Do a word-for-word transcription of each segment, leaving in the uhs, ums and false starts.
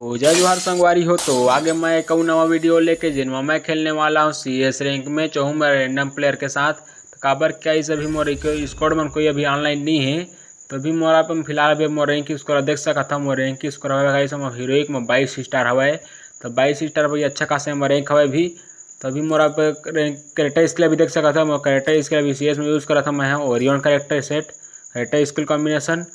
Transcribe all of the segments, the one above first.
ओ जय जोहार संगवारी हो, तो आगे मैं एक अउ नवा वीडियो लेके, जिनमें मैं खेलने वाला हूँ सीएस रैंक मैच, ओहू मैं रैंडम प्लेयर के साथ। तो काबर क्या इस अभी मोर स्क्वाड मन कोई अभी ऑनलाइन नहीं है, तो अभी मोर अपन फिलहाल अभी मोर रैंक स्कोर देख सकत हव। मोर रैंक स्कोर हवे गाइस, हमर हीरोइक में बाईस स्टार हवे, तो बाईस स्टार भाई अच्छा खासा हमर रैंक हवे अभी। तो अभी मोर आप रैंक कैरेक्टर स्किल अभी देख सकत हव। मोर कैरेक्टर स्किल अभी सीएस में यूज़ करत हव मैं, Orion character set, character skill combination.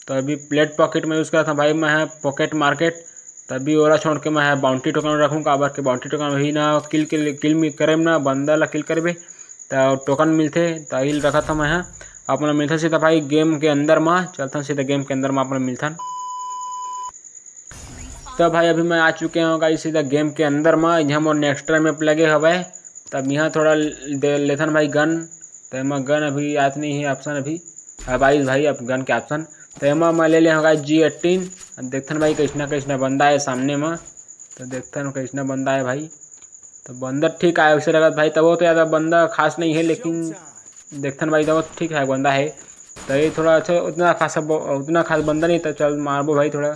तो अभी प्लेट पॉकेट में यूज़ करत हव भाई मैं, पॉकेट मार्केट। तभी ओला छोड़ के मैं बाउंटी टोकन रखूँ, काबर के बाउंटी टोकन वही ना किल के किल में करे ना, बंदा ला किल करबे त टोकन मिलथे, त इल रखत हव मैं। अपन मिलथे सीधा भाई गेम के अंदर मा, चलथन सीधा गेम के अंदर मा अपन मिलथन। तो भाई अभी मैं आ चुके हव गाइस सीधा गेम के अंदर मा। यहाँ मोर नेक्स्ट टाइम में लगे हवय, तब यहाँ थोड़ा दे लेथन भाई गन। तो एमा गन अभी आत नहीं है ऑप्शन अभी। हाँ भाई, भाई अब गन के ऑप्शन। तो एमा मैं ले ले हव गाइस जी एटीन। अब देखथन भाई कैसना कैसना बंदा है सामने मा। तो देखथन कैसना बंदा है भाई। तो बंदा ठीक आय वैसे लगत भाई, तब वो तो ज़्यादा बंदा खास नहीं है, लेकिन देखथन भाई तब ठीक है बंदा है। तो ये थोड़ा अच्छा, उतना खास ब-, उतना खास बंदा नहीं, तो चल मारबो भाई थोड़ा।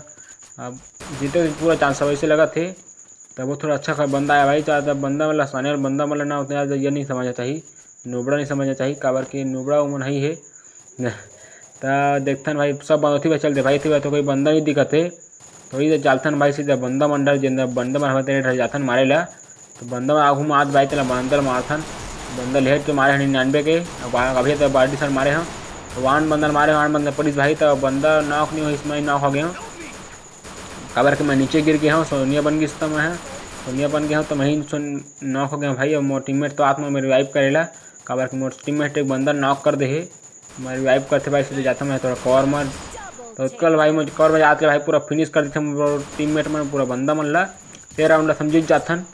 अब जीते के पूरा चांस है वैसे लगत है। तब वो थोड़ा अच्छा खास बंदा है भाई, ज़्यादा बंदा वाला साने वाला बंदा वाला ना उतना ज़्यादा ये नहीं समझना चाहिए, नोबड़ा नहीं समझना चाहिए, काबर के नोबड़ा उमन ही है। त देखथन भाई सब बंदा उठी भाई, चल दे भाई, इठी भाई तो कोई बंदा नहीं दिखत है। तो इधर चालथन भाई सीधा बंदा मन डर, जेन बंदा मन हवे तेरे डर जाथन मारे ला। तो बंदा मन आगू में आत भाई, तेला बंदा ल मारथन। बंदा लेट के मारे हैं निन्यानवे के। अब आ-, अभी तो बाडी सर मारे हैं। तो वान बंदा ल मारे, वान बंदा पड़ीस भाई, तो बंदा नॉक नहीं हो, इसमें नॉक हो गया हूँ। काबर के मैं नीचे गिर गया हूँ, सोनिया बन गई तो मैं, सोनिया बन गया हूँ, तो मैं ही सुन नॉक हो गया हूँ भाई। और मोर टीममेट तो आत्मा में रिवाइव करेला, काबर के मोर टीममेट एक बंदा नॉक कर दे है। मैं रिवाइव करते भाई, सीधे जाता मैं थोड़ा कवर मार। तो कल भाई मुझे कवर में जाते भाई पूरा फिनिश कर देते मोर टीममेट मन, पूरा बंदा मन ला। तेरह राउंड ला समझित जाथन।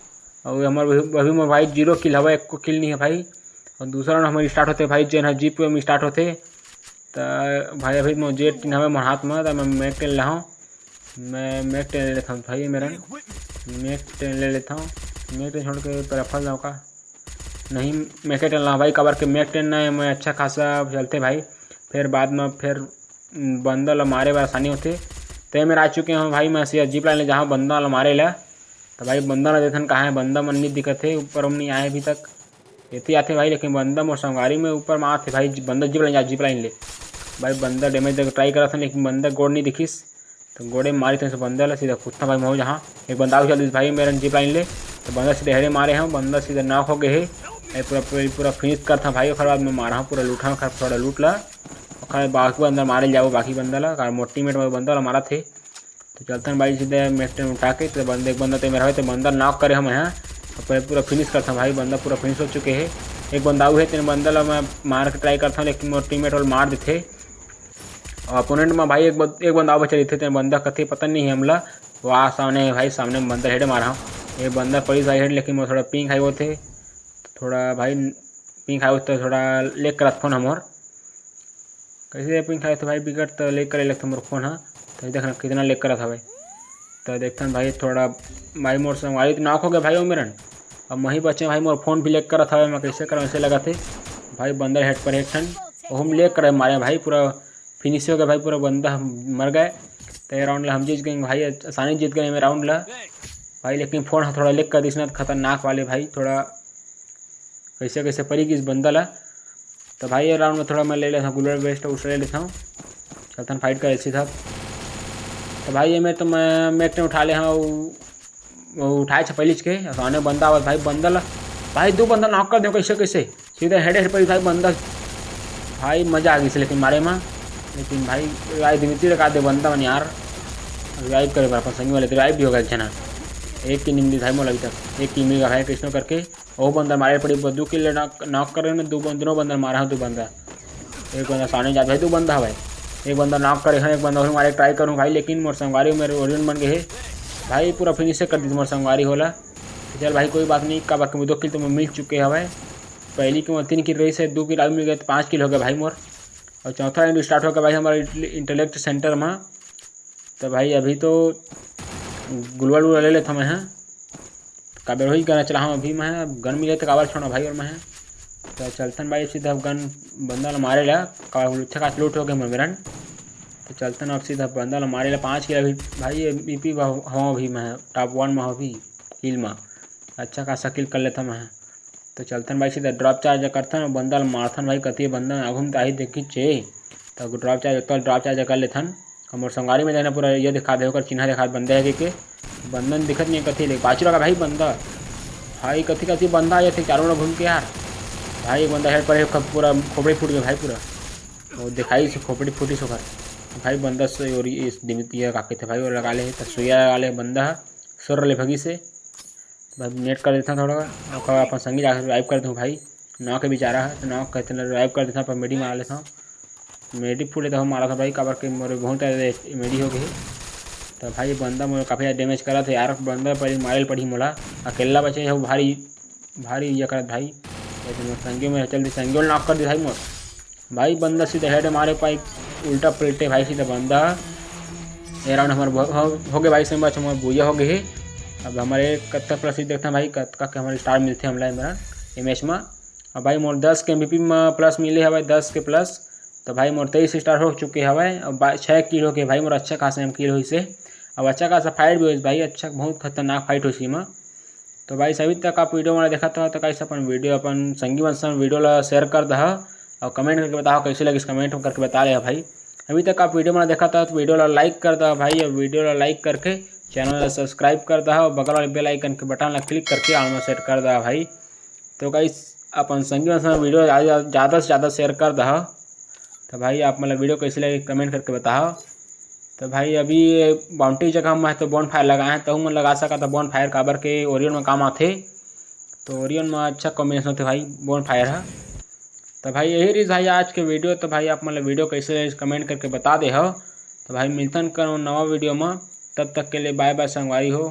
और हमारे वही, वही में भाई जीरो किल हवा, एक को किल नहीं है भाई। और दूसरा राउंड हमारी स्टार्ट होते भाई, जेन है जीप में स्टार्ट होते। तो भाई अभी मोर जेट टीन हवे मोर हाथ में, तो मैं मैक टेन लाहूँ। मैं मैक टेन ले लेता हूँ भाई, मेरा मैक टेन ले लेता हूँ। मैक टेन छोड़ के राइफल लाऊँ का? नहीं, मैक टेन लाहूँ भाई, काबर के मैक टेन ना मैं अच्छा खासा चलते भाई। फिर बाद में फिर बंदा ला मारे बर आसानी होते। तो मैं आ चुके हूँ भाई, मैं सीधा जीप लाइन ले जहाँ बंदा ला मारे ला। तो भाई बंदा ला देखन कहाँ है, बंदा मन नहीं दिखत है, ऊपर हम नहीं आए अभी तक। एती आथे भाई, लेकिन बंदा मोर संगवारी में ऊपर में आथे भाई, बंदा जीप लाइन जा, जीप लाइन ले। भाई बंदा डैमेज देके ट्राई करत हन, लेकिन बंदा गोड़ नहीं दिखिस। तो गोड़े मारी थे बंदा ला, सीधा कुत्ता भाई महो जहाँ। एक बंदा आउ चल दिस भाई मेरा जीप लाइन ले। तो बंदा सीधे हेड़े मारे हैं, बंदा सीधा नॉक हो गए है। ये पूरा, पूरा, पूरा फिनिश करता भाई, ओकर बाद मैं मारा हूँ, पूरा लूटा हूँ, थोड़ा लूट ला। ओकर बाकी बंदा मारे जाओ, बाकी बंदा ला, कार मोर टीममेट में बंदा ला मारा थे। तो चलथन भाई सीधे मैक टेन उठा के, तो बंदा, एक बंदा तो मेरा है, तो बंदा नॉक करे हम यहाँ। और पूरा, पूरा फिनिश करथन भाई, बंदा पूरा फिनिश हो चुके है। एक बंदा आउ है, तेन बंदा ला मैं मार के ट्राई करता हूँ, लेकिन मोर टीममेट वाला मार देथे। और अपोनेंट में भाई एक बं-, एक बंदा आउ बचे रहिथे, तेन बंदा कथे पता नहीं है हमला। वो आ सामने है भाई, सामने में बंदा हेड मारा हूँ। एक बंदा पड़ी भाई हेड, लेकिन मोर थोड़ा पिंग हाई होते, थोड़ा भाई पिंग हाई होते, थोड़ा लेग करत फोन हमर। कैसे पिंग खाए थे भाई बिगड़, तो लेग करे लगथे मोर फोन हा। तो देखना कितना लेग करत हवे। तो देखथन भाई थोड़ा, भाई मोर संगवारी तो नॉक हो गए भाई, ओ मेरन। अब मही बचे भाई, मोर फोन भी लेग करत हवे, मैं कैसे करम ऐसे लगत हे। भाई बंदा हेड पर एक ठन, ओहू में लेग करे मारे भाई, पूरा फिनिश हो गया भाई, पूरा बंदा मर गए। तो ये राउंड ला हम जीत गए भाई, आसानी जीत गए मैं राउंड ला भाई, लेकिन फोन हा थोड़ा लेग कर दिस ना, खतरनाक वाले भाई, थोड़ा कैसे कैसे परी गिस बंदा ला। तो भाई ये राउंड में थोड़ा मैं ले लेता हूँ, गुलर वेस्ट उस ले लेता हूँ। चलथन फाइट करे सीधा। तो भाई ये मैं तो मैं मैक टेन उठा ले हाँ, वो, वो उठाए छे पहली के, और सामने बंदा आवत भाई, बंदा ला भाई दो बंदा नॉक कर दे कैसे कैसे, सीधा हेड हेड पर भाई बंदा। भाई मजा आ गई से लेकिन मारे में, लेकिन भाई रिवाइव दिमित्री लगा दे बंदा मन यार। रिवाइव करे बर अपन संगी वाले रिवाइव भी हो गया एक जना। एक की निमली भाई मोला अभी तक, एक की मिल गया भाई कृष्णो करके। वो बंदा मारे पड़ी, दो किल नॉक, नॉक करे ना, दो बंद-, दोनों बंदा मारा है, दो बंदा। एक बंदा सामने जात भाई, दो बंदा है भाई। एक बंदा नॉक करे है, एक बंदा और मारे ट्राई करूँ भाई, लेकिन मोर संगवारी मेरे ओरियन बन गए है भाई, पूरा फिनिश कर दी मोर संगवारी होला। तो चल भाई कोई बात नहीं, का बाकी दो किल तो मोर मिल चुके हैं भाई। पहली के मोर तीन किल रही से, दो किल आदमी मिल गए तो पाँच किल हो गए भाई मोर। और चौथा राउंड स्टार्ट हो गया भाई हमारा इंटेलेक्ट सेंटर में। तो भाई अभी तो गुलवा लुलवा ले लेता मैं, हाँ। काबर वही गन चलाहूँ अभी मैं, अब गन मिले तो काबर छोड़ा भाई और मैं। तो चलथन भाई सीधा गन बंदा ला मारे ला, काबर लूटे का लूट हो गए मेरन। तो चलथन अब सीधा बंदा ला मारे ला। पाँच किल अभी भाई, एमवीपी हवा अभी मैं, टॉप वन में अभी किल में, अच्छा खासा किल कर लेता मैं। तो चलथन भाई सीधा ड्रॉप चार्ज करथन, बंदा ला मारथन भाई। कति बंदा आघू में तो आही देखी चे, तो ड्रॉप चार्ज, तो ड्रॉप चार्ज कर लेथन। और मोर संगवारी में देना पूरा ये दिखा दे, ओकर चिन्हा दिखा बंदा है के, बंदा दिखत नहीं कथी ले, पाछू लगा भाई बंदा। भाई कथी कथी बंदा आ जाथे चारों ओर घूम के यार। भाई एक बंदा हेड पर है, खप-, पूरा खोपड़ी फूट गया भाई पूरा। वो दिखाई से खोपड़ी फूटी सोकर। भाई बंदा से और इस दिमित ये का कहते भाई, वो लगा ले, तो सुइया लगा ले बंदा है, सुर ले भगी से। भाई नेट कर देता थोड़ा, ओकर अपन संगी जाके रिवाइव कर दूँ भाई। नॉक है बेचारा है, तो नॉक कहते ना रिवाइव कर देता, पर मेडी मार लेता हूँ। मेडी फूल लेता हूँ, मारा था भाई, काबर के मोरे बहुत ज्यादा मेडी हो गई। तो भाई बंदा मोरे काफ़ी ज़्यादा डैमेज करा था यार, बंदा पहले मारे पड़ी मोला, अकेला बचे है वो भारी, भारी ये करत भाई। लेकिन वो संगी में चल दी, संगी नॉक कर दी भाई मोर। भाई बंदा सीधा हेड मारे पाई, उल्टा पलटे भाई सीधा बंदा। ये राउंड हमारे हो, हो, हो गए भाई, सेम बात हमारे बुया हो गए है। अब हमारे कत्ता प्लस देखते हैं भाई, कतका के हमारे स्टार मिलते हैं हमला इमरान ये मैच में। अब भाई मोर दस के एमवीपी में प्लस मिले हवय, दस के प्लस। तो भाई मोर तेईस स्टार हो चुके हवय। अब बा-, छः किल हो गए भाई मोर, अच्छा खासा एम किल होइस हे। अब अच्छा खासा फाइट भी होइस भाई, अच्छा बहुत खतरनाक फाइट होइस एमा। तो भाई अभी तक आप वीडियो मोला देखत हो तो गाइस अपन वीडियो अपन संगी मन संग वीडियो ला शेयर कर दहा और कमेंट करके बताओ कैसे लगिस, कमेंट में करके बता ले भाई। अभी तक आप वीडियो मोला देखत हो तो वीडियो ला लाइक कर दहा भाई, और वीडियो ला लाइक करके चैनल ला सब्सक्राइब कर दहा और बगल वाले बेल आइकन के बटन ला क्लिक करके ऑल में सेट कर दहा भाई। तो गाइस अपन संगी मन संग वीडियो ज़्यादा से ज़्यादा शेयर कर दहा। तो भाई आप मतलब वीडियो कैसे लगे कमेंट करके बताओ। तो भाई अभी बाउंड्री जगह में तो बोन फायर लगाए हैं, तो मन लगा सका था बोन फायर, काबर के ओरियन में काम आथे। तो ओरियन में अच्छा कॉम्बिनेशन होते भाई बोन फायर है। तो भाई यही रही भाई आज के वीडियो। तो भाई आप मतलब वीडियो कैसे लगे कमेंट करके बता दे हो। तो भाई मिलतन करो नवा वीडियो में, तब तक के लिए बाय बाय संगवारी हो।